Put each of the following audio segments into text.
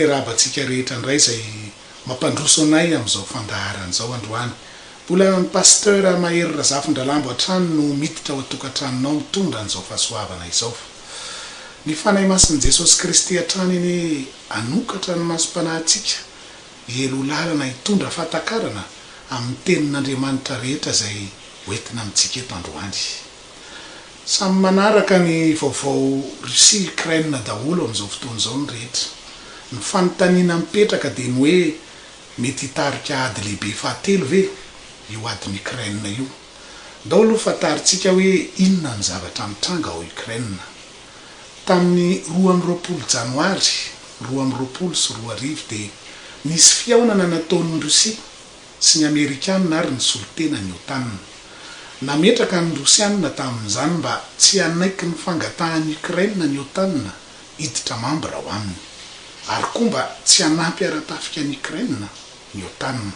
miarahaba antsika rehetra indray izay mampandroso anay amin'izao fandaharana izao androany. Mbola ny Pasteur Mahery Razafindralambo hatrany no miditra ao an-tokantranonao mitondra an'izao fahasoavana izao. Ny Fanahy Masin'i Jesosy Kristy hatrany anie hanokatra ny masom-panahintsika hielo lalana hitondra fahatakarana amin'ny tenin'Andriamanitra rehetra izay hoentina amintsika eto androany. Samy manaraka ny vaovao Russie Ukraine daholo amin'izao fotoana izao ny rehetra. Ny fanontaniana mipetraka dia ny hoe mety hitarika ady lehibe fahatelo ve io adin'i Ukraine io? Ndao aloha fantarintsika hoe inona ny zavatra mitranga ao Ukraine. Tamin'ny 22 janoary 2022 dia nisy fihaonana nataon'i Russie sy ny Amerikanina ary ny solontenan'ny Otan. Nametraka ny Rosianina tamin'izany mba tsy hanaiky ny fangatahan'i Ukraine ny Otan hiditra mambra ao aminy. Ary koa mba tsy hanampy ara-tafika an'i Ukraine ny Otan.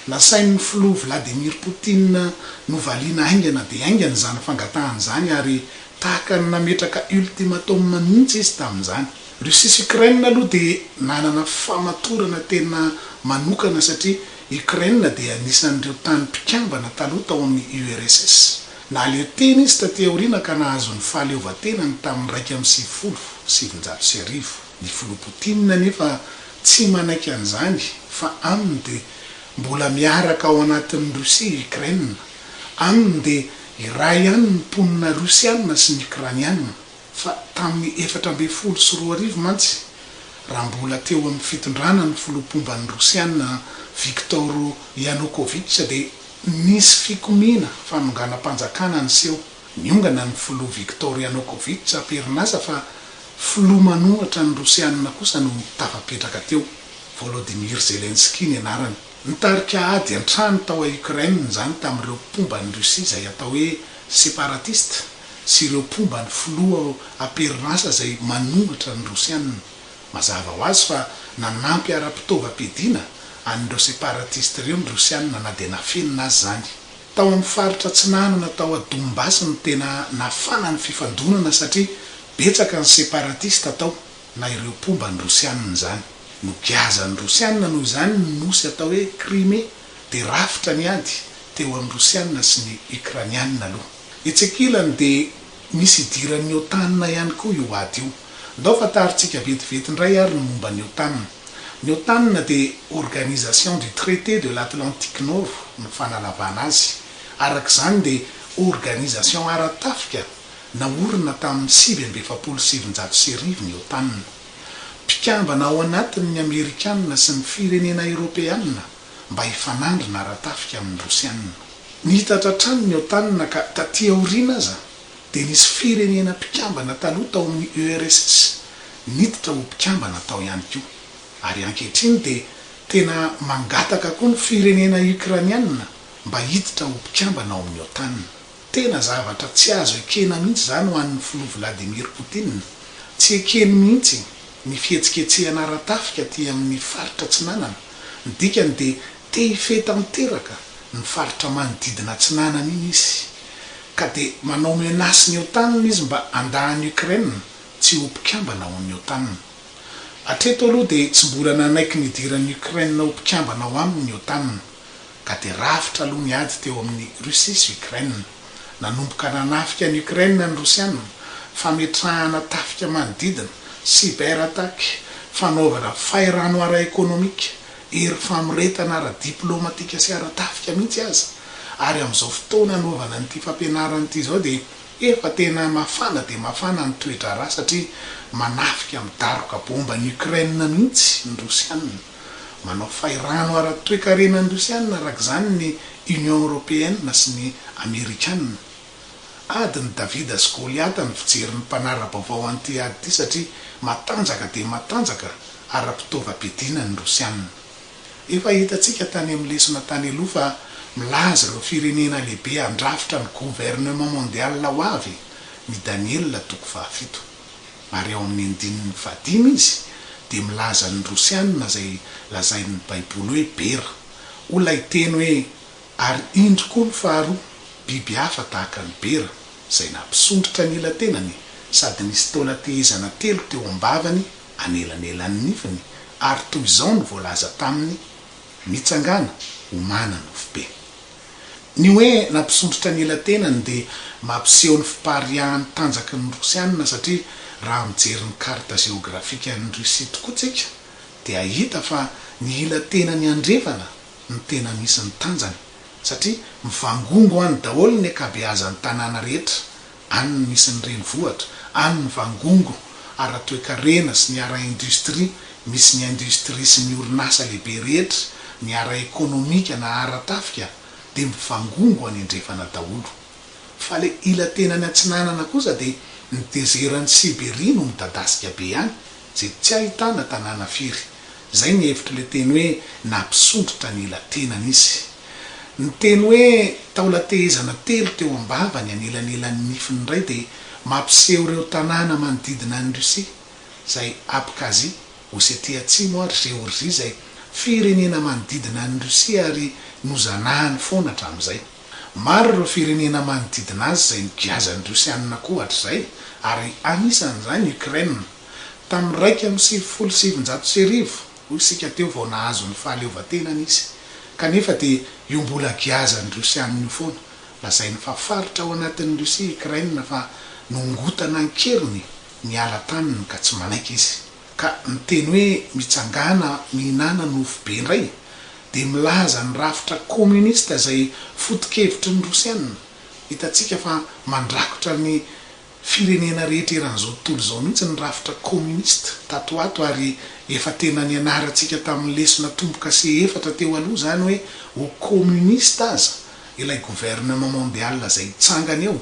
Nasain'ny filoha Vladimir Putin novaliana haingana dia haingana izany fangatahana izany ary tahaka ny nametraka ultimatum mihitsy izy tamin'izany. Russie sy Ukraine aloha dia nanana famatorana tena manokana satria Ukraine dia anisan'ireo tany mpikambana taloha tao amin'ny URSS. Nahaleo tena izy taty aoriana ka nahazo ny fahaleovantenany tamin'ny 1991. Ny filoha Poutine anefa tsy manaiky an'izany fa aminy dia mbola miaraka ao anatin'i Russie i Ukraine. Aminy dia iray ihany ny mponina Rosiana sy ny Ukrainiana. Fa tamin'ny 2014 mantsy, raha mbola teo amin'ny fitondrana ny filoha mpomba ny Rosiana Viktor Yanukovych dia nisy fikomiana fanonganam-panjakana niseho. Niongana ny filoha Viktor Yanukovych am-perinasa fa filoha manohatra ny Rosiana kosa no tafapetraka teo, Volodymyr Zelensky ny anarany. Nitarika ady an-trano tao Ukraine izany tamin'ireo mpomba an'i Russie izay atao hoe separatiste sy ireo mpomba ny filoha am-perinasa izay manohitra ny Rosiana. Mazava ho azy fa nanampy ara-pitaovam-piadiana an'ireo separatiste ireo ny Rosiana na dia nafenina aza izany. Tao amin'ny faritra atsinanana tao Donbass no tena nafana ny fifandonana satria betsaka ny separatiste tao na ireo mpomba ny Rosiana izany. Nogiazan'ny Rosiana noho izany ny nosy atao hoe Crimée dia rafitra ny ady teo amin'ny Rosiana sy ny Ukrainiana aloha. Etsy ankilany dia misy idiran'ny Otan ihany koa io ady io. Ndao fantarintsika vetivety indray ary ny momba ny Otan. Ny Otan dia Organisation du Traité de l'Atlantique Nord no fanalavana azy. Araka izany dia organisation ara-tafika naorina tamin'ny 1949 ny Otan. Mpikambana ao anatiny ny Amerikanina sy ny firenena Eropeanina mba hifanandrina ara-tafika amin'ny Rosianina. Nitatra hatrany ny Otan ka taty aoriana aza dia nisy firenena mpikambana taloha tao amin'ny URSS niditra ho mpikambana tao ihany koa. Ary ankehitriny dia tena mangataka koa ny firenena Ukrainiana mba hiditra ho mpikambana ao amin'ny Otan. Tena zavatra tsy azo ekena mihitsy izany ho an'ny filoha Vladimir Putin. Tsy ekeny mihitsy ny fihetsiketsehana ara-tafika aty amin'ny faritra atsinanana. Ny dikany dia te hifehy tanteraka ny faritra manodidina atsinanana iny izy. Ka dia manao menace ny Otan izy mba handà an'i Ukraine tsy ho mpikambana ao amin'ny Otan. Hatreto aloha dia tsy mbola nanaiky ny hidiran'i Ukraine ho mpikambana ao aminy ny Otan. Ka dia rafitra aloha ny ady teo amin'i Russie sy Ukraine. Nanomboka nanafika an'i Ukraine ny Rosiana, fametrahana tafika manodidina, cyber attaque, fanaovana fahirano ara-ekonomika, hery famoretana ara-diplaomatika sy ara-tafika mihitsy aza. Ary amin'izao fotoana anaovana an'ity fampianarana ity izao dia efa tena mafana dia mafana ny toe-draharaha satria manafika midaroka bomba an'i Ukraine mihitsy ny Rosiana. Manao fahirano ara-toekarena ny Rosiana araka izany ny Union Européenne sy ny Amerikana. Adin'i Davida sy Goliata ny fijerin'ny mpanara-baovao an'ity ady ity satria matanjaka dia matanjaka ara-pitaovam-piadiana ny Rosiana. Efa hitantsika tany amin'ny lesona tany aloha fa milaza ireo firenena lehibe handrafitra ny gouvernement mondial ho avy ny Daniela toko fahafito. Ary ao amin'ny andininy fahadimy izy dia milaza ny Rosiana izay lazain'ny Baiboly hoe bera. Hoy ilay teny hoe, Ary indro koa ny faharoa, biby hafa tahaka ny bera, izay nampisondrotra ny ila-tenany sady nisy taolan-tehezana telo teo am-bavany anelanelan'ny nifiny. Ary toy izao no voalaza taminy, Mitsangàna, homàna nofo be. Ny hoe nampisondrotra ny ela-tenany dia mampiseho ny fipariahan'ny tanjaky ny Rosiana satria raha mijery ny carte géographique-n'i Russie tokoa tsika dia hahita fa ny ila-tenany andrefana no tena misy ny tanjany satria mivangongo any daholo ny ankabeazan'ny tanàna rehetra, any no misy ny renivohitra, any ny vangongo ara-toekarena sy ny ara-industria, misy ny industria sy ny orinasa lehibe rehetra, ny ara-ekonomika na ara-tafika dia mivangongo any andrefana daholo. Fa le ila tenany atsinanana kosa dia ny dezeran'i Siberia no midadasika be any, izay tsy ahitana tanàna firy. Izay ny hevitr'ilay teny hoe nampisondrotra ny ila tenany izy. Ny teny hoe taolan-tehezana telo teo am-bavany anelanelan'ny nifiny indray dia mampiseho ireo tanàna manodidina an'i Russie, izay Abkhazie, Ossetie Atsimo ary Géorgie izay firenena manodidina an'i Russie ary nozanahany foana hatramin'izay. Maro ireo firenena manodidina azy izay nogiazan'ny Rosianina koa hatrizay ary anisan'izany Ukraine. Tamin'ny 1991, hoy isika teo, vao nahazo ny fahaleovantenany izy. Kanefa dia io mbola giazan'ny Rosianina io foana. Lazainy fa faritra ao anatin'i Russie Ukraine fa nongotana an-keriny niala taminy ka tsy manaiky izy. Ka ny teny hoe mitsangàna mihinàna nofo be indray dia milaza ny rafitra kominista izay foto-kevitry ny Rosiana. Hitantsika fa mandrakotra ny firenena rehetra eran'izao tontolo izao mihitsy ny rafitra kominista tato ho ato ary efa tena nianarantsika tamin'ny lesona tombo-kase efatra teo aloha izany hoe ho kominista aza ilay gouvernement mondial izay hitsangana eo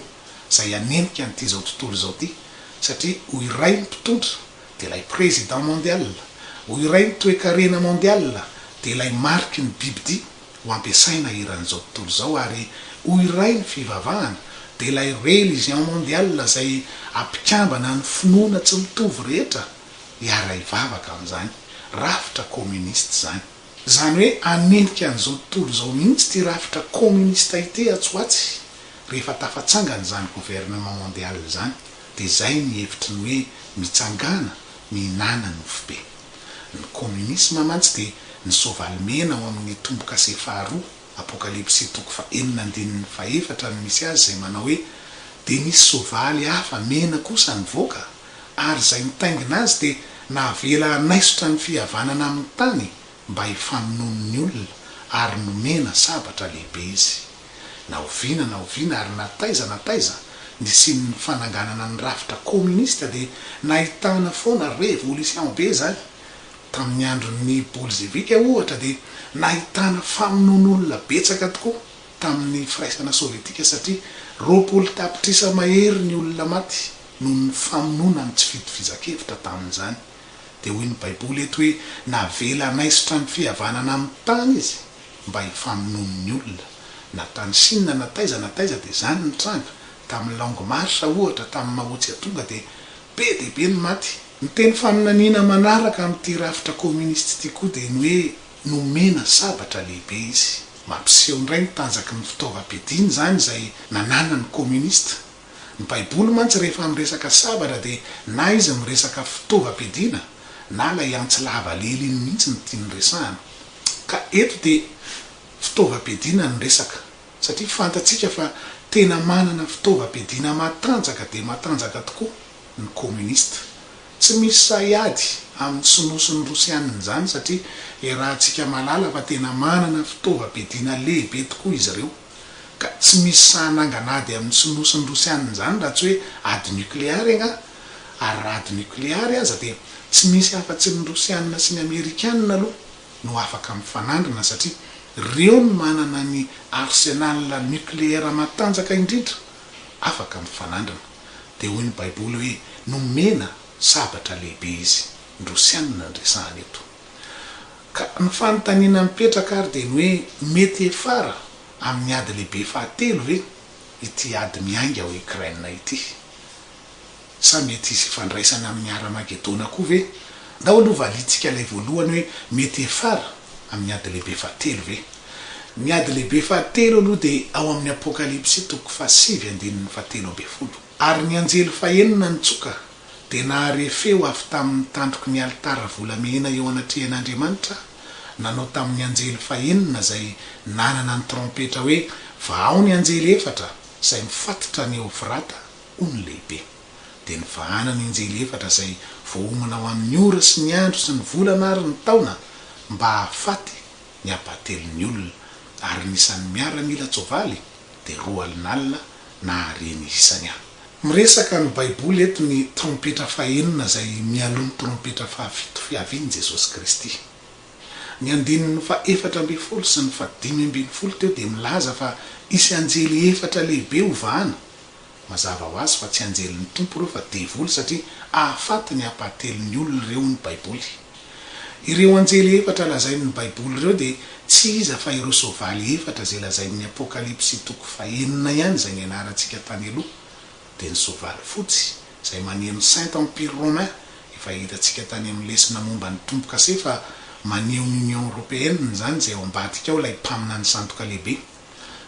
izay hanenika an'ity izao tontolo izao ity satria ho iray ny mpitondra dia ilay président mondial, ho iray ny toe-karena mondial dia ilay mariky ny bibidia ho ampiasaina eran'izao tontolo izao ary ho iray ny fivavahana dia ilay religion mondiale izay hampikambana ny finoana tsy mitovy rehetra hiara-hivavaka amin'izany rafitra communiste izany. Izany hoe hanenika an'izao tontolo izao mihitsy ity rafitra communiste ity atsy ho atsy rehefa tafatsangana izany gouvernement mondial izany. Dia izay ny hevitry ny hoe mitsangàna mihinàna nofo be. Ny communisme mantsy dia ny soavaly mena ao amin'ny tombokase faharoa, Apokalypsy toko fahenina andininy fahefatra no misy azy izay manao hoe, Dia nisy soavaly hafa mena kosa nivoaka, ary izay nitaingina azy dia navela hanaisotra ny fihavanana amin'ny tany mba hifamonoan'ny olona, ary nomena sabatra lehibe izy. Na oviana na oviana ary na taiza na taiza nisian'ny fananganana ny rafitra kominista dia nahitana foana revolution be izany. Tamin'ny andron'ny bolzevika ohatra dia nahitana famonoan'olona betsaka tokoa tamin'ny firaisana sovietika satria 20 tapitrisa mahery ny olona maty noho ny famonoana ny tsy fitovizan-kevitra tamin'izany. Dia hoy ny baiboly eto hoe navela hanaisotra ny fihavanana amin'ny tany izy mba hifamonoan'ny olona. Na tany Chine na taiza na taiza dia izany nitranga. Tamin'ny longue marche ohatra tamin'ny Mao Tse Tonga dia be dia be ny maty. Ny teny faminaniana manaraka amin'ity rafitra kominista ity koa dia ny hoe nomena sabatra lehibe izy. Mampiseho indray ny tanjaky ny fitaovam-piadiana izany izay nananan'ny kominista. Ny baiboly mantsy rehefa miresaka sabatra dia na izy miresaka fitaovam-piadiana na ilay antsy lava lela iny mihitsy no tiany resahana. Ka eto dia fitaovam-piadiana no resaka satria fantatsika fa tena manana fitaovam-piadiana matanjaka dia matanjaka tokoa ny kominista. Tsy misy sahy hiady amin'ny sinoa sy ny rosianina izany satria iarahantsika mahalala fa tena manana fitaovam-piadiana lehibe tokoa izy ireo. Ka tsy misy sahy hanangana ady amin'ny sinoa sy ny rosianina izany raha tsy hoe ady nukleary angaha? Ary raha ady nukleary aza dia tsy misy afa-tsy ny rosianina sy ny amerikanina aloha no afaka mifanandrina satria ireo no manana ny arsenal nucléaire matanjaka indrindra afaka mifanandrina. Dia hoy ny baiboly hoe nomena sabatra lehibe izy. Ny rosianina no resahana eto. Ka ny fanontaniana mipetraka ary dia ny hoe mety hiafara amin'ny ady lehibe fahatelo ve ity ady miainga ao Ukraine ity? Sa mety hisy ifandraisana amin'ny Haramagedona koa ve? Ndao aloha valiantsika ilay voalohany hoe mety hiafara amin'ny ady lehibe fahatelo ve? Ny ady lehibe fahatelo aloha dia ao amin'ny Apokalypsy toko fahasivy andininy fahatelo ambinifolo. Ary ny anjely fahenina nitsoka. Dia nahare feo avy tamin'ny tandroky ny alitara volamena eo anatrehan'Andriamanitra aho, nanao tamin'ny anjely fahenina izay nanana ny trompetra hoe, Vahao ny anjely efatra izay mifatotra an'i Eofrata, ony lehibe. Dia nivahana ny anjely efatra izay voaomana ho amin'ny ora sy ny andro sy ny volana ary ny taona, mba hahafaty ny ampahatelon'ny olona, ary ny isan'ny miaramila an-tsoavaly dia roa alinalina nahare ny isany aho. Miresaka ny Baiboly eto ny trompetra fahenina izay mialoha ny trompetra fahafito fiavian'i Jesosy Kristy. Ny andininy faha-14 sy ny faha-15 teo dia milaza fa hisy anjely efatra lehibe hovahana. Mazava ho azy fa tsy anjelin'ny Tompo ireo fa devoly satria hahafaty ny ampahatelon'ny olona ireo hoy ny Baiboly. Ireo anjely efatra lazain'ny Baiboly ireo dia tsy iza fa ireo soavaly efatra izay lazain'ny Apokalypsy toko fahenina ihany izay nianarantsika tany aloha, dia ny soavaly fotsy izay maneho ny Saint Empire Romain, efa hitantsika tany amin'ny lesona momba ny tombo-kase fa maneho ny Union Européenne izany izay ao ambadika ao ilay mpaminany sandoka lehibe.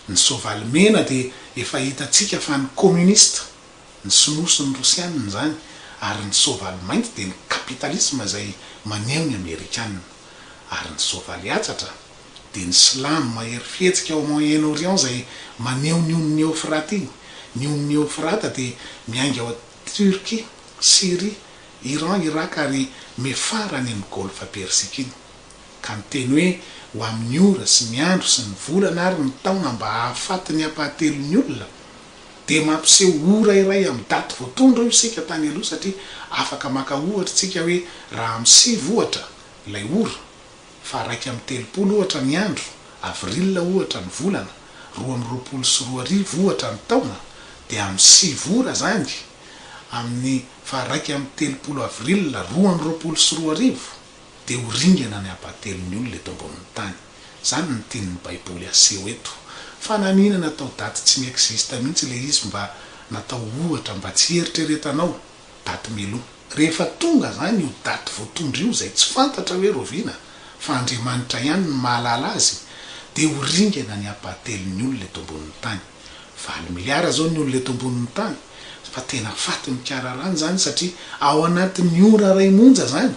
Ny soavaly mena dia efa hitantsika fa ny communiste. Ny sinoa sy ny rosianina izany, ary ny soavaly mainty dia ny kapitalisma izay maneho ny amerikana. Ary ny soavaly hatsatra dia ny silamo mahery fihetsika ao Moyen Orient izay maneho ny onin'i Eofrata iny. Ny onin'i Eofrata dia miainga ao Turquie, Syrie, Iran, Irak ary miafara any amin'ny Golfe Persika iny. Ka ny teny hoe ho amin'ny ora sy ny andro sy ny volana ary ny taona mba hahafaty ny ampahatelon'ny olona dia mampiseho ora iray amin'ny daty voatondro io isika tany aloha satria afaka maka ohatra isika hoe raha amin'ny sivy ohatra ilay ora, faha 31 ohatra ny andro, avril ohatra ny volana, 2022 ohatra ny taona, dia amin'ny sivy ora izany amin'ny faha 31 avril 2022 dia ho ringana ny ampahatelon'ny olona eto ambonin'ny tany. Izany no tian'ny baiboly aseho eto. Fa nanina natao daty tsy mi-existe mihitsy ilay izy mba natao ohatra mba tsy hieritreretanao daty meloa. Rehefa tonga izany io daty voatondro io izay tsy fantatra hoe raoviana fa Andriamanitra ihany no mahalala azy dia ho ringana ny ampahatelon'ny olona eto ambonin'ny tany. Valo miliara izao ny olona eto ambonin'ny tany fa tena faty mikararana izany satria ao anatin'ny ora iray monja izany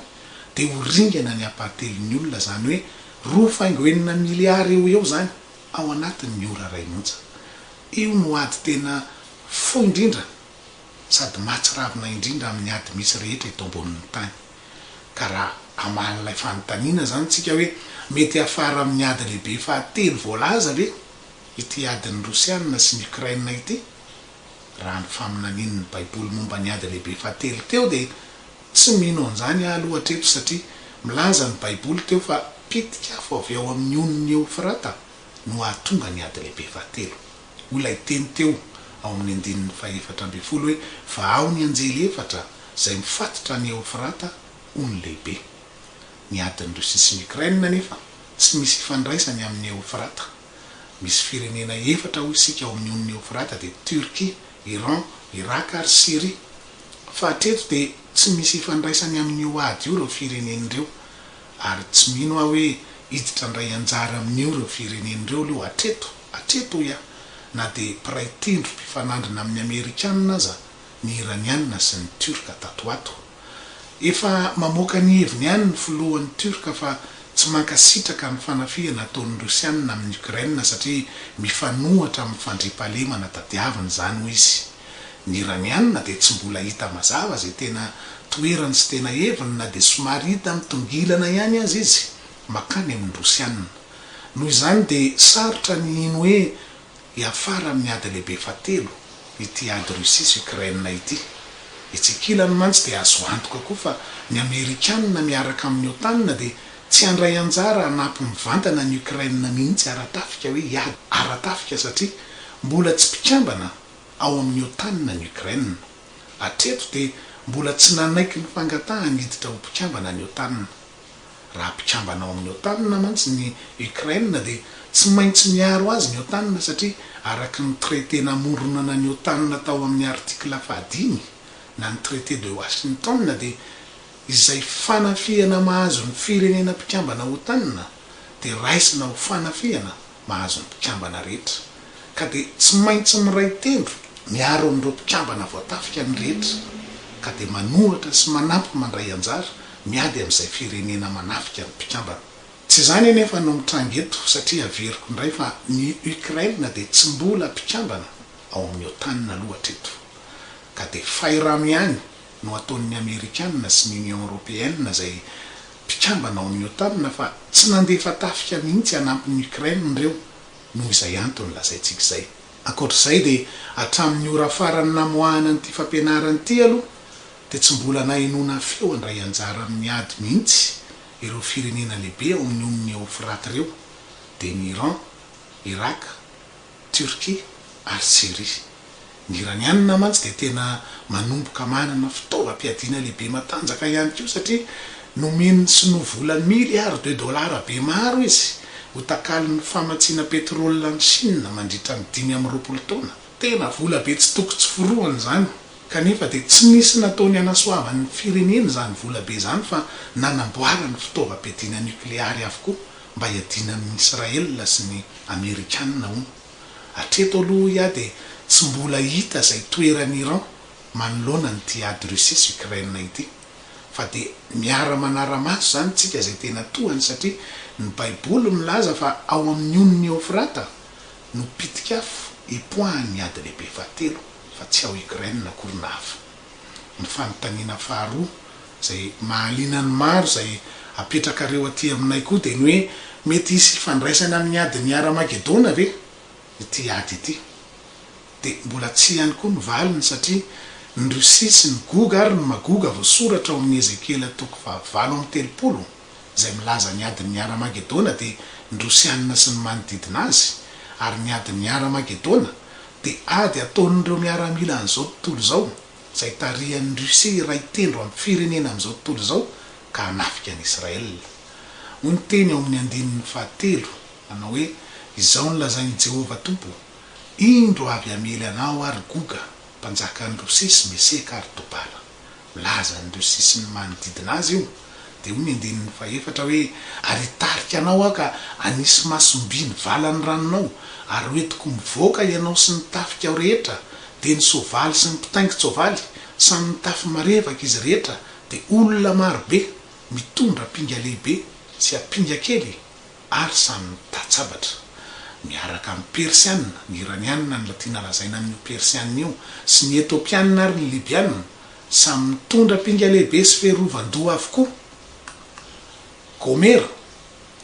dia ho ringana ny ampahatelon'ny olona izany hoe roa faingo enina miliara eo ho eo izany ao anatin'ny ora iray monja. Io no ady tena fohy indrindra sady mahatsiravina indrindra amin'ny ady misy rehetra eto ambonin'ny tany. Ka raha hamaly ilay fanontaniana izany isika hoe mety hiafara amin'ny ady lehibe fahatelo voalaza ve ity adin'ny Rosiana sy ny Ukraine ity? Raha ny faminanian'ny Baiboly momba ny ady lehibe fahatelo teo dia Tsy mino an'izany aho aloha hatreto satria milaza ny baiboly teo fa pitik'afo avy ao amin'ny onin'i Eofrata no hahatonga ny ady lehibe fahatelo. Hoy ilay teny teo ao amin'ny andininy faha-14 hoe vahao ny anjely efatra izay mifatotra an'i Eofrata ony lehibe. Ny adin'i Russie sy ny Ukraine anefa tsy misy ifandraisany amin'i Eofrata. Misy firenena efatra hoy isika ao amin'ny onin'i Eofrata dia Turquie, Iran, Irak ary Syrie. Fa hatreto dia tsy misy ifandraisany amin'io ady io ireo firenena ireo. Ary tsy mino aho hoe hiditra handray anjara amin'io ireo firenena ireo aloha hatreto, hatreto hoy aho, na dia mpiray tendro mpifanandrina amin'ny Amerikanina aza ny Iranianina sy ny Turka tato ho ato. Efa mamoaka ny heviny ihany ny filohan'ny Turka fa tsy mankasitraka ny fanafihana ataon'ny Rosianina amin'i Ukraine satria mifanohatra amin'ny fandriampahalemana tadiaviny izany hoy izy. Ny Iranianina dia tsy mbola hita mazava izay tena toerany sy tena heviny na dia somary hita mitongilana ihany aza izy makany amin'ny Rosianina. Noho izany dia sarotra ny hino hoe hiafara amin'ny ady lehibe fahatelo ity ady Russie sy Ukraine ity. Etsy ankilany mantsy dia azo antoka koa fa ny Amerikanina miaraka amin'ny Otan dia tsy handray anjara hanampy mivantana an'i Ukraine mihitsy ara-tafika hoe hiady ara-tafika satria mbola tsy mpikambana ao amin'ny Otan ny Ukraine. Hatreto dia mbola tsy nanaiky ny fangatahany hiditra ho mpikambana ny Otan. Raha mpikambana ao amin'ny Otan mantsy ny Ukraine dia tsy maintsy miaro azy ny Otan satria araka ny traité namoronana ny Otan tao amin'ny article fahadimy na ny traité de Washington dia izay fanafihana mahazo ny firenena mpikambana Otan dia raisina ho fanafihana mahazo ny mpikambana rehetra ka dia tsy maintsy miray tendro miaro an'ireo mpikambana voatafika ny rehetra. ka dia manohatra sy manampy mandray anjara miady amin'izay firenena manafika ny mpikambana. Tsy izany anefa no mitranga eto satria averiko indray fa ny Ukraine dia tsy mbola mpikambana ao amin'ny OTAN aloha hatreto. Ka dia fahirano ihany no ataon'ny Amerikana sy ny Union Européenne izay mpikambana ao amin'ny OTAN fa tsy nandefa tafika mihitsy hanampy ny Ukraine ireo noho izay antony lazaintsika izay. Ankoatra izay dia hatramin'ny ora farany namoahana an'ity fampianarana ity aloha dia tsy mbola nahenoana feo handray anjara amin'ny ady mihitsy ireo firenena lehibe ao amin'ny onin'i Eofrate ireo dia ny Iran, Irak, Turquie ary Syrie. Ny Iranianina mantsy dia tena manomboka manana fitaovam-piadiana lehibe matanjaka ihany koa satria nomen'ny Sinoa vola milliards de dollars be maro izy ho takalon'ny famatsiana pétrole an'i Chine mandritra ny 25 taona. Tena vola be tsy toko tsy forohana izany kanefa dia tsy nisy nataony hanasoavany ny firenena izany vola be izany fa nanamboarany fitaovam-piadiana nukleary avokoa mba hiadiana amin'i Israel sy ny Amerikanina hono. Hatreto aloha hoy aho dia tsy mbola hita izay toeran'i Iran manoloana an'ity ady Russie sy Ukraine ity. Fa dia miara manara-maso izany tsika izay tena tohany satria ny baiboly milaza fa ao amin'ny onin'i Eofrata no pitik'afo hipoahan'ny ady lehibe fahatelo fa tsy ao Ukraine akory na hafa. Ny fanontaniana faharoa izay mahaliana ny maro izay apetrakareo aty aminay koa dia ny hoe mety hisy ifandraisany amin'ny adin'i Haramagedona ve ity ady ity? Dia mbola tsia ihany koa ny valiny satria ny Russie sy ny Goga ary ny Magoga voasoratra ao amin'ny Ezekiela toko faha 38 izay milaza ny adin'i Haramagedona dia ny Rosianina sy ny manodidina azy ary ny adin'i Haramagedona dia ady ataon'ireo miaramila an'izao tontolo izao izay tarihan'i Russie hiray tendro amin'ny firenena amin'izao tontolo izao ka hanafika an'i Israel. Hoy ny teny ao amin'ny andininy fahatelo, manao hoe, Izao no lazain'i Jehovah Tompo, Indro avy hamely anao aho, ry Goga, mpanjakan'i Rosia sy Meseka ary Tobala. Milaza an'i Rosia sy ny manodidina azy io. Dia hoy ny andininy fahefatra hoe, Ary hitarika anao aho ka hanisy masom-by ny valan'ny ranonao, ary hoentiko mivoaka ianao sy ny tafikao rehetra, dia ny soavaly sy ny mpitaingin-tsoavaly, samy mitafy marevaka izy rehetra, dia olona maro be, mitondra ampinga lehibe sy ampinga kely, ary samy mitatsabatra. Miaraka amin'ny Persiana, ny Iraniana no tiana lazaina amin'io Persiana io, sy ny Etopiana ary ny Libiana, samy mitondra ampinga lehibe sy fiarovan-doha avokoa. Gomera,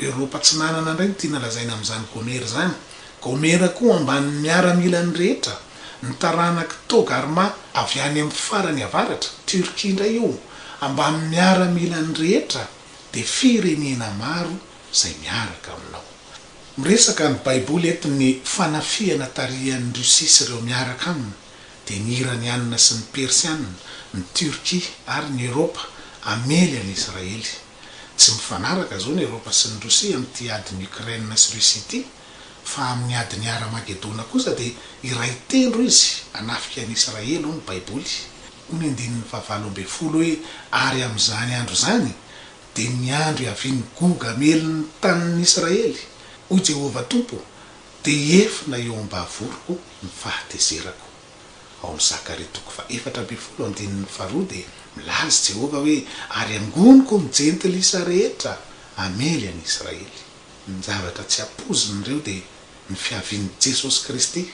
Eoropa Atsinanana indray no tiana lazaina amin'izany Gomera izany. Gomera koa ambanin'ny miaramilany rehetra, ny taranak'i Togarma avy any amin'ny farany avaratra, Turquie indray io, ambanin'ny miaramilany rehetra dia firenena maro izay miaraka aminao. Miresaka ny Baiboly eto ny fanafihana tarihan'i Russie sy ireo miaraka aminy, dia ny Iranianina sy ny Persianina, ny Turquie ary ny Eoropa hamely an'i Israely. Tsy mifanaraka izao ny Eoropa sy ny Rosia amin'ity adin'i Ukraine sy Russie ity, fa amin'ny adin'i Haramagedona kosa dia hiray tendro izy hanafika an'i Israely hoy ny Baiboly. Hoy ny andininy faha-18 hoe, Ary amin'izany andro izany dia ny andro hiavian'i Goga hamely ny tanin'i Israely, hoy Jehovah Tompo, dia hiefona eo am-bavoroko ny fahatezerako. Ao amin'ny Zakaria toko faha-14 andininy faharoa dia milaza i Jehovah hoe, Ary hangoniko ny jentilisa rehetra hamely an'i Israely. Ny zavatra tsy ampoizin'ireo dia ny fiavian'i Jesosy Kristy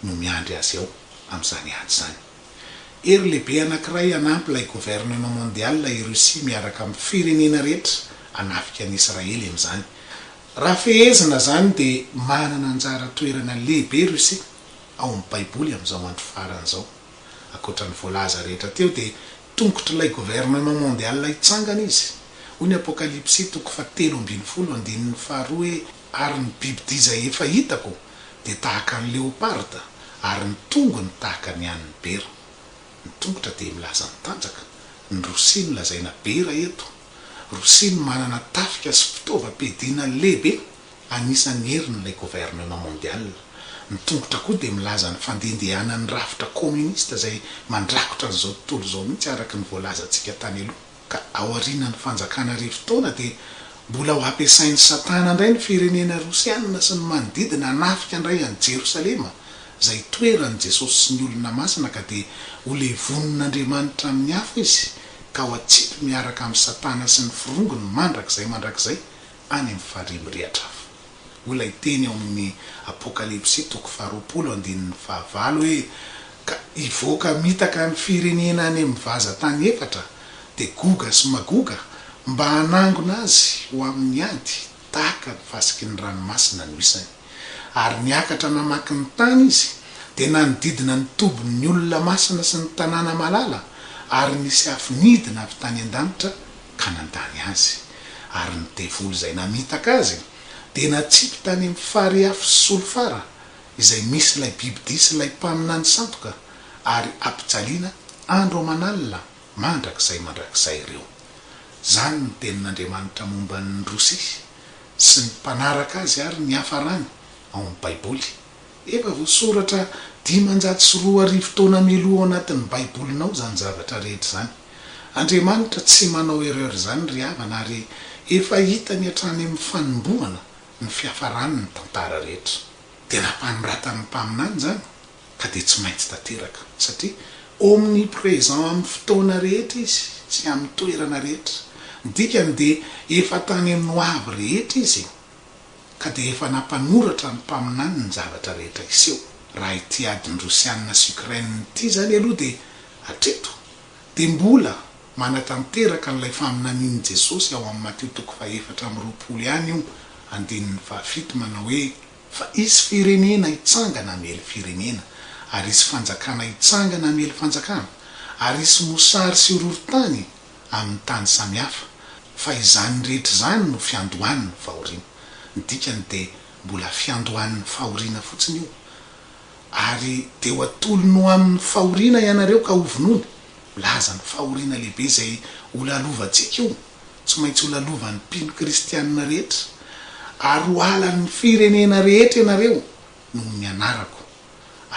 no miandry azy ao amin'izany ady izany. Hery lehibe anankiray hanampy ilay gouvernement mondial i Russie miaraka amin'ny firenena rehetra hanafika an'i Israely amin'izany. Raha fehezina izany dia manana anjara toerana lehibe Russie ao amin'ny baiboly amin'izao andro farany izao. Ankoatra ny voalaza rehetra teo dia tongotr'ilay gouvernement mondial hitsangana izy. Hoy ny Apokalypsy toko fahatelo ambinifolo andininy faharoa hoe ary ny bibidia izay efa hitako dia tahaka ny leoparda ary ny tongony tahaka ny an'ny bera. Ny tongotra dia milaza ny tanjaka. Ny Rosia no lazaina bera eto. Rosia no manana tafika sy fitaovam-piadiana lehibe anisan'ny herin'ilay gouvernement mondial. Ny tongotra koa dia milaza ny fandehandehanan'ny rafitra communiste izay mandrakotra an'izao tontolo izao mihitsy araka ny voalazantsika tany aloha. Ka aorianan'ny fanjakana arivotaona dia mbola ho ampiasain'i Satana indray ny firenena rosianina sy ny manodidina hanafika indray an'i Jerosalema. izay itoeran'i Jesosy sy ny olona masina ka dia ho levonin'Andriamanitra amin'ny afo izy ka ho atsipy miaraka amin'i Satana sy ny forongony mandrakizay mandrakizay any amin'ny farihy mirehatra afo. Hoy ilay teny ao amin'ny Apokalypsy toko faharoapolo andininy fahavalo hoe, Ka hivoaka hamitaka ny firenena any amin'ny vazan-tany efatra, dia Goga sy Magoga, mba hanangona azy ho amin'ny ady, tahaka ny fasiky ny ranomasina no isany. Ary niakatra namaky ny tany izy, dia nanodidina ny tobin'ny olona masina sy ny tanàna malala, ary nisy afo nidina avy tany an-danitra ka nandany azy. Ary ny devoly izay namitaka azy dia natsipy tany amin'ny farihy afo sy solifara, izay misy ilay bibidia sy ilay mpaminany sandoka, ary ampijaliana andro aman'alina mandrakizay mandrakizay ireo. Izany no tenin'Andriamanitra momba an'i Rosia sy ny mpanaraka azy ary ny hiafarany ao amin'ny Baiboly. Efa voasoratra 2500 taona mialoha ao anatin'ny Baibolinao izany zavatra rehetra izany. Andriamanitra tsy manao erreur izany ry havana ary efa hitany hatrany amin'ny fanombohana ny fiafarany ny tantara rehetra. Dia nampanoratan'ny mpaminany izany ka dia tsy maintsy tanteraka satria omnipresent amin'ny fotoana rehetra izy sy amin'ny toerana rehetra. Ny dikany dia efa tany amin'ny ho avy rehetra izy ka dia efa nampanoratra ny mpaminany ny zavatra rehetra hiseho. Raha ity adin'ny Rosiana sy Ukraine ity izany aloha dia hatreto dia mbola manatanteraka an'ilay faminanian'i Jesosy ao amin'ny Matio toko faha-24 ihany io andininy fahafito manao hoe, Fa hisy firenena hitsangana hamely firenena, ary hisy fanjakana hitsangana hamely fanjakana, ary hisy mosary sy horohorontany amin'ny tany samihafa, fa izany rehetra izany no fiandohan'ny fahoriana. Ny dikany dia mbola fiandohan'ny fahoriana fotsiny io. Ary dia ho atolony ho amin'ny fahoriana ianareo ka hovonoina. Milaza ny fahoriana lehibe izay holalovantsika io, tsy maintsy holalovan'ny mpino kristianina rehetra, ary ho halan'ny firenena rehetra ianareo noho ny anarako.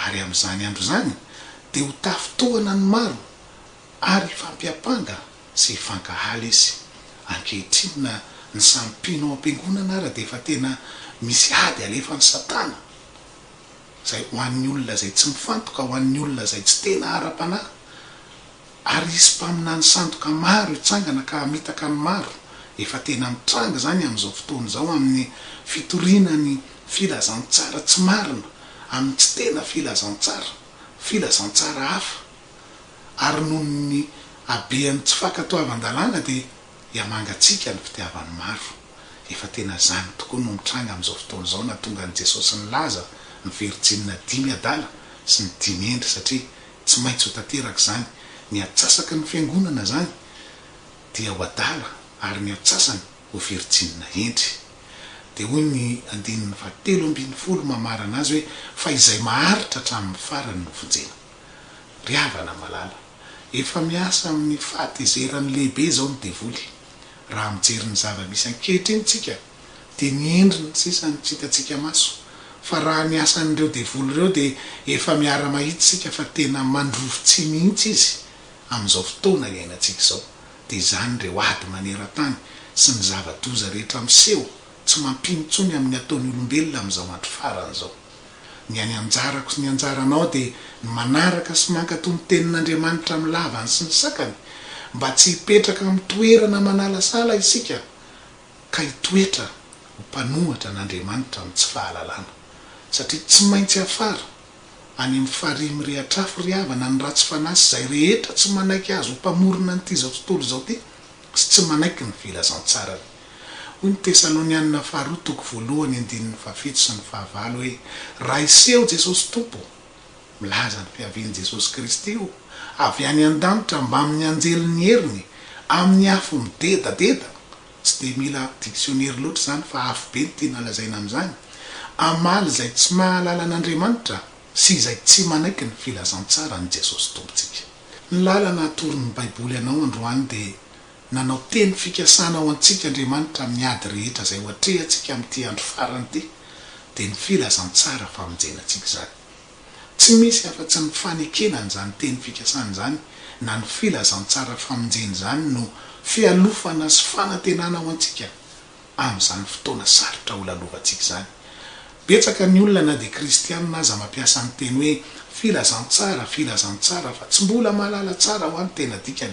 Ary amin'izany andro izany dia ho tafintohana ny maro, ary hifampiampanga sy hifankahala izy. Ankehitriny na ny samy mpino ao am-piangonana ara dia efa tena misy ady alefan'i Satana, izay ho an'ny olona izay tsy mifantoka, ho an'ny olona izay tsy tena ara-panahy. Ary hisy mpaminany sandoka maro hitsangana ka hamitaka ny maro. Efa tena mitranga izany amin'izao fotoana izao amin'ny fitoriana ny filazantsara tsy marina, amin'ny tsy tena filazantsara, filazantsara hafa. Ary noho ny habean'ny tsy fankatoavan-dalàna dia hihamangatsiaka ny fitiavan'ny maro. Efa tena izany tokoa no mitranga amin'izao fotoana izao nahatonga an'i Jesosy nilaza ny virjinina dimy adala sy ny dimy hendry satria tsy maintsy ho tanteraka izany, ny antsasaky ny fiangonana izany dia ho adala ary ny antsasany ho virjinina hendry. Dia hoy ny andininy fahatelo ambinifolo mamarana azy hoe fa izay maharitra hatramin'ny farany no vonjena. Ry havana malala, efa miasa amin'ny fahatezerany lehibe izao ny devoly. Raha mijery ny zava-misy ankehitriny tsika dia ny endriny sisa no tsy hitantsika maso, fa raha ny asan'ireo devoly ireo dia efa miara-mahita isika fa tena mandrovi-tsihy mihitsy izy amin'izao fotoana iainantsika izao, dia izany ireo ady maneran-tany sy ny zava-doza rehetra miseho tsy mampino intsony amin'ny ataon'ny olombelona amin'izao andro farany izao. Ny any anjarako sy ny anjaranao dia ny manaraka sy mankatò ny tenin'Andriamanitra amin'ny lavany sy ny sakany, mba tsy hipetraka amin'ny toerana manalasala isika ka hitoetra ho mpanohatra an'Andriamanitra amin'ny tsy fahalalana. Satria tsy maintsy hafara any amin'ny farihy mirehatr'afo ry havana ny ratsy fanahy sy izay rehetra tsy manaiky Azy ho Mpamorona an'ity izao tontolo izao ity sy tsy manaiky ny filazantsarany. Hoy ny Tesalonianina faharoa toko voalohany andininy fahafito sy ny fahavalo hoe, Raha hiseho Jesosy Tompo, milaza ny fiavian'i Jesosy Kristy io, avy any an-danitra mbamin'ny anjelin'ny heriny, amin'ny afo midedadeda, tsy dia mila diksionera loatra izany fa afo be no tiana lazaina amin'izany, hamaly izay tsy mahalala an'Andriamanitra sy izay tsy manaiky ny filazantsaran'i Jesosy Tompontsika. Ny lalana atoron'ny Baiboly anao androany dia Nanao teny fikasana ho antsika Andriamanitra amin'ny ady rehetra izay ho atrehantsika amin'ity andro farany ity, dia ny filazantsara famonjena antsika izany. Tsy misy afa-tsy ny fanekena an'izany teny fikasana izany na ny filazantsara famonjena izany no fialofana sy fanantenana ho antsika amin'izany fotoana sarotra holalovantsika izany. Betsaka ny olona na dia kristianina aza mampiasa ny teny hoe filazantsara, filazantsara fa tsy mbola mahalala tsara hoa ny tena dikany.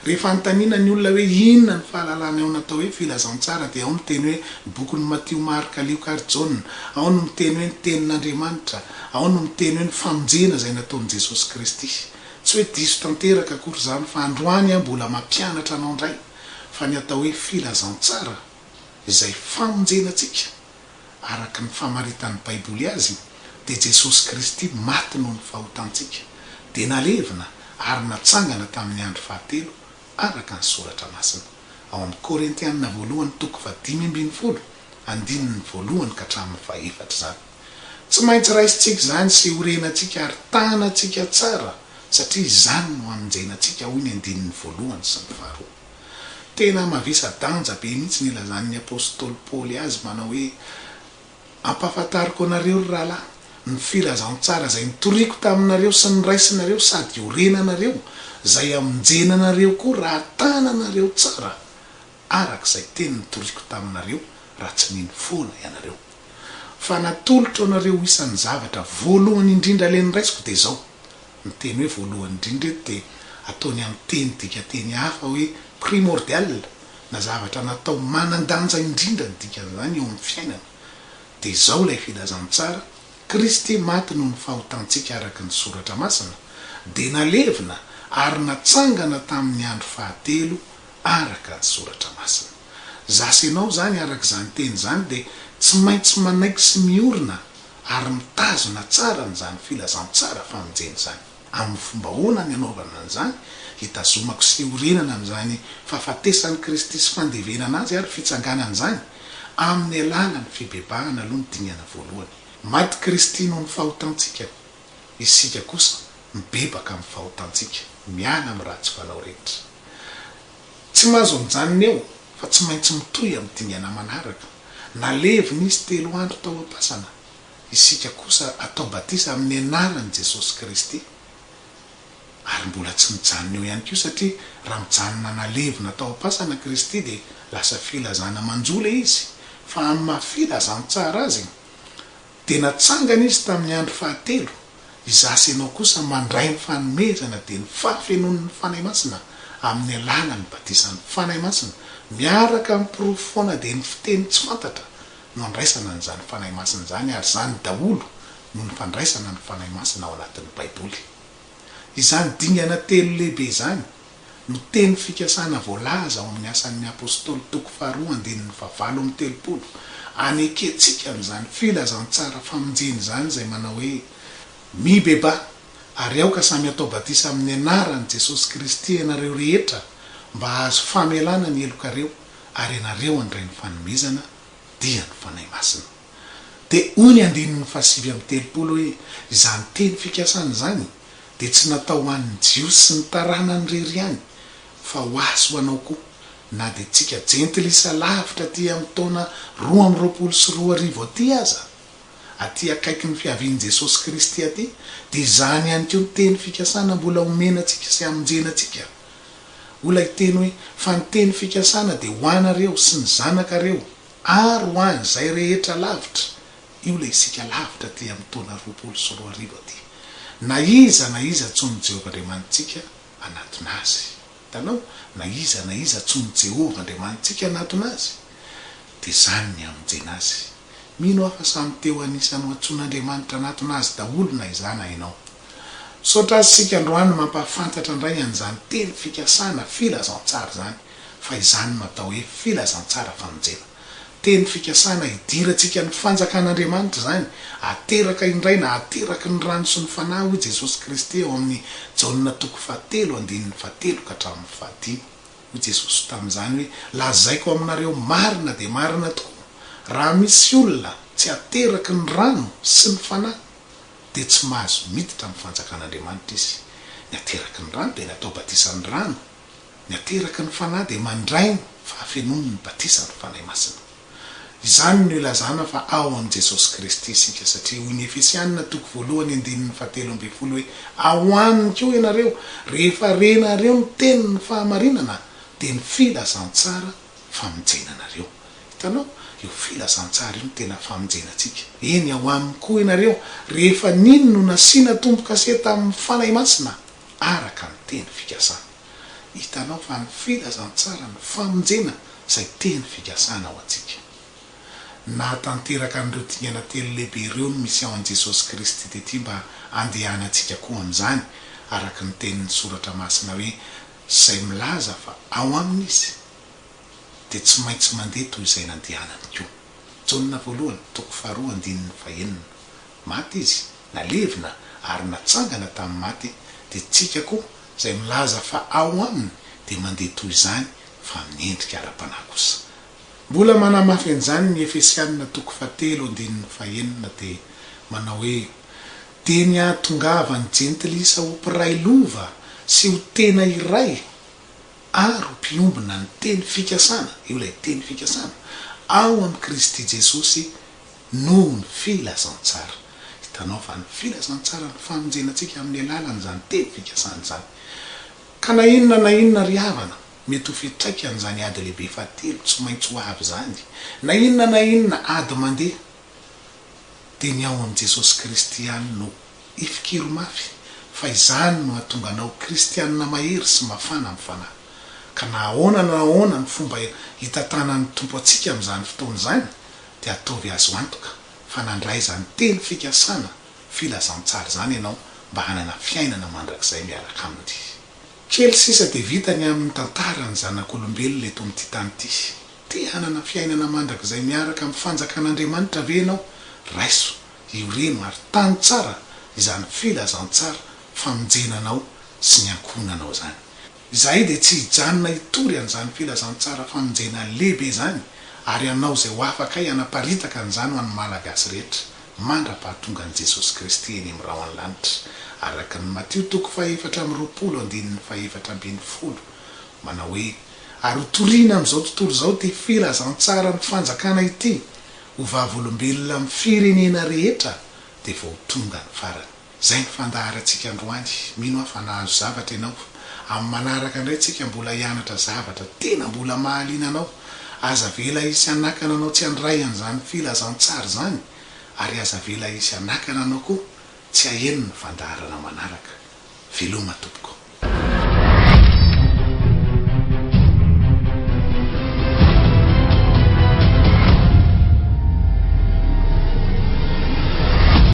Rehefa anontaniana ny olona hoe inona ny fahalalany ao natao hoe filazantsara dia ao miteny hoe ny bokin'i Matio, Marka, Lioka ary Jaona, ao no miteny hoe ny tenin'Andriamanitra, ao no miteny hoe ny famonjena izay nataon'i Jesosy Kristy. Tsy hoe diso tanteraka akory izany fa androany aho mbola mampianatra anao indray fa ny atao hoe filazantsara izay famonjena antsika araka ny famaritan'ny Baiboly azy, dia Jesosy Kristy maty noho ny fahotantsika, dia nalevina ary natsangana tamin'ny andro fahatelo araka ny Soratra Masina. Ao amin'ny Korintiana voalohany toko fahadimy ambin'ny folo, andininy voalohany ka hatramin'ny fahefatra izany. Tsy maintsy raisintsika izany sy iorenantsika ary tanantsika tsara satria izany no hamonjena antsika hoy ny andininy voalohany sy ny faharoa. Tena mavesa-danja be mihitsy ny ilazan'ny apostoly Paoly azy manao hoe, Ampahafantariko anareo, ry rahalahy, ny filazantsara izay nitoriako taminareo sy noraisinareo sady iorenanareo, izay hamonjena anareo koa raha tananareo tsara araka izay teny nitoriako taminareo, raha tsy nino foana ianareo. Fa natolotro anareo ho isan'ny zavatra voalohany indrindra ilay noraisiko dia izao, Ny teny hoe voalohany indrindra eto dia ataony amin'ny teny dikanteny hafa hoe primordial na zavatra natao manan-danja indrindra ny dikan'izany eo amin'ny fiainana. Dia izao ilay filazantsara, Kristy maty noho ny fahotantsika araka ny Soratra Masina, dia nalevina ary natsangana tamin'ny andro fahatelo araka ny Soratra Masina. Za sy ianao izany araka izany teny izany dia tsy maintsy manaiky sy miorina ary mitazona tsara an'izany filazantsara famonjena izany. Amin'ny fomba ahoana ny hanaovana an'izany? Hitazomako sy hiorenana amin'izany fahafatesan'i Kristy sy fandevenana Azy ary fitsanganana izany, amin'ny alalan'ny fibebahana aloha ny dingana voalohany. Maty Kristy noho ny fahotantsika, isika kosa mibebaka amin'ny fahotantsika, miala amin'ny ratsy fanao rehetra. Tsy mahazo mijanona eo fa tsy maintsy mitohy amin'ny dingana manaraka. Nalevina izy telo andro tao am-pasana. Isika kosa atao batisa amin'ny anaran'i Jesosy Kristy. Ary mbola tsy mijanona eo ihany koa satria raha mijanona nalevina tao am-pasana Kristy dia lasa filazana manjo ilay izy. Fa amin'ny maha filazantsara azy dia natsangana izy tamin'ny andro fahatelo. Izaho sy ianao kosa mandray ny fanomezana dia ny fahafenoan'ny Fanahy Masina amin'ny alalan'ny batisan'ny Fanahy Masina miaraka amin'ny porofo foana dia ny fiteny tsy fantatra no andraisana an'izany Fanahy Masina izany ary izany daholo no ny fandraisana ny Fanahy Masina ao anatin'ny Baiboly. Izany dingana telo lehibe izany no teny fikasana voalaza ao amin'ny Asan'ny Apostoly toko faharoa andininy fahavalo amby telopolo, anekentsika an'izany filazantsara famonjena izany izay manao hoe, Mibebaha, ary aoka samy hatao batisa amin'ny anaran'i Jesosy Kristy ianareo rehetra mba hahazo famelana ny helokareo ary ianareo handray ny fanomezana, dia ny Fanahy Masina. Dia hoy ny andininy fahasivy amby telopolo hoe, Izany teny fikasana izany dia tsy natao ho an'ny Jiosy sy ny taranany irery ihany, fa ho ahy sy ho anao koa, na dia tsika jentilisa lavitra aty amin'ny taona 2022 aty aza, aty akaikin'ny fiavian'i Jesosy Kristy aty, dia izany ihany koa ny teny fikasana mbola omena antsika sy hamonjena antsika. Hoy ilay teny hoe, Fa ny teny fikasana dia ho anareo sy ny zanakareo ary ho an'izay rehetra lavitra, Io ilay isika lavitra aty amin'ny taona 2020 aty. Na iza na iza antsoin'i Jehovah Andriamanitsika hanatona azy. Hitanao? Na iza na iza antsoin'i Jehovah Andriamanitsika hanatona azy, dia izany ny hamonjena azy. Mino aho fa samy te ho anisan'ny ho antsoin'Andriamanitra hanatona azy daholo na izaho na ianao. Misaotra azy isika androany mampahafantatra indray an'izany teny fikasana filazantsara izany, fa izany no atao hoe filazantsara famonjena. Teny fikasana hidirantsika ny fanjakan'Andriamanitra izany, ateraka indray na ateraky ny rano sy ny Fanahy hoy Jesosy Kristy ao amin'ny Jaona toko fahatelo andininy fahatelo ka hatramin'ny fahadimy. Hoy Jesosy tamin'izany hoe, Lazaiko aminareo marina dia marina tokoa, raha misy olona tsy ateraky ny rano sy ny Fanahy dia tsy mahazo miditra amin'ny fanjakan'Andriamanitra izy. Ny ateraky ny rano dia ny atao batisan'ny rano. Ny ateraky ny Fanahy dia mandray ny fahafenoan' ny batisan' ny Fanahy Masina. Izany no ilazana fa ao amin'i Jesosy Kristy isika, satria hoy ny Efesiana toko voalohany andininy fahatelo ambin'ny folo hoe, Ao aminy koa ianareo, rehefa renareo ny tenin' ny fahamarinana, dia ny filazantsara famonjena anareo. Hitanao? Io filazantsara io no tena famonjena antsika. Eny, ao aminy koa ianareo, rehefa nino no nasiana tombo-kase tamin'ny Fanahy Masina, araka ny teny fikasana. Hitanao fa ny filazantsara no famonjena izay teny fikasana ho antsika. Nahatanteraka an'ireo dingana telo lehibe ireo ny mission an'i Jesosy Kristy tety mba handehanantsika koa amin'izany, araka ny tenin'ny Soratra Masina hoe, Izay milaza fa ao Aminy izy, dia tsy maintsy mandeha toy izay nandehanany koa. Jaona voalohany, toko faharoa andininy fahenina. Maty Izy, nalevina ary natsangana tamin'ny maty, dia tsika koa, izay milaza fa ao Aminy, dia mandeha toy izany, fa amin'ny endrika ara-panahy kosa. Mbola manamafy an'izany ny Efesianina toko fahatelo andininy fahenina dia manao hoe, Dia ny hahatongavan'ny jentilisa ho mpiray lova sy ho tena iray ary ho mpiombona ny teny fikasana, io ilay teny fikasana, ao amin'i Kristy Jesosy noho ny filazantsara. Hitanao fa ny filazantsara no famonjena antsika amin'ny alalan'izany teny fikasana izany. Ka na inona na inona ry havana, Mety ho fiantraikan'izany ady lehibe fahatelo tsy maintsy ho avy izany, na inona na inona ady mandeha, dia ny ao amin'i Jesosy Kristy ihany no ifikiro mafy, fa izany no hahatonga anao ho kristianina mahery sy mafana amin'ny fanahy. Ka na ahoana na ahoana ny fomba hitantanan'ny Tompo antsika amin'izany fotoana izany, dia ataovy azo antoka fa nandray izany teny fikasana filazantsara izany ianao mba hanana fiainana mandrakizay miaraka Aminy. Kely sisa dia vita ny amin'ny tantaran'ny zanak'olombelona eto amin'ity tany ity. Te hanana fiainana mandrakizay miaraka amin'ny Fanjakan'Andriamanitra ve ianao? Raiso, ioreno ary tano tsara izany filazantsara famonjena anao sy ny ankohonanao izany. Izahay dia tsy hijanona hitory an'izany filazantsara famonjena lehibe izany ary hanao izay ho afakay hanaparitaka an'izany ho an'ny Malagasy rehetra. mandra-pahatongan'i Jesosy Kristy eny amin'ny rahon'ny lanitra, araka ny Matio toko faha-24 andininy faha-14, manao hoe, Ary hotorina amin'izao tontolo izao ity filazantsaran'ny fanjakana ity, ho vavolombelona amin'ny firenena rehetra, dia vao ho tonga ny farany. Izay ny fandaharantsika androany. Mino aho fa nahazo zavatra ianao. Amin'ny manaraka indray tsika mbola hianatra zavatra tena mbola mahaliana anao. Aza avela hisy hanakana anao tsy handray an'izany filazantsara izany ary aza avela hisy hanakana anao koa tsy haheno ny fandaharana manaraka. Veloma tompoko.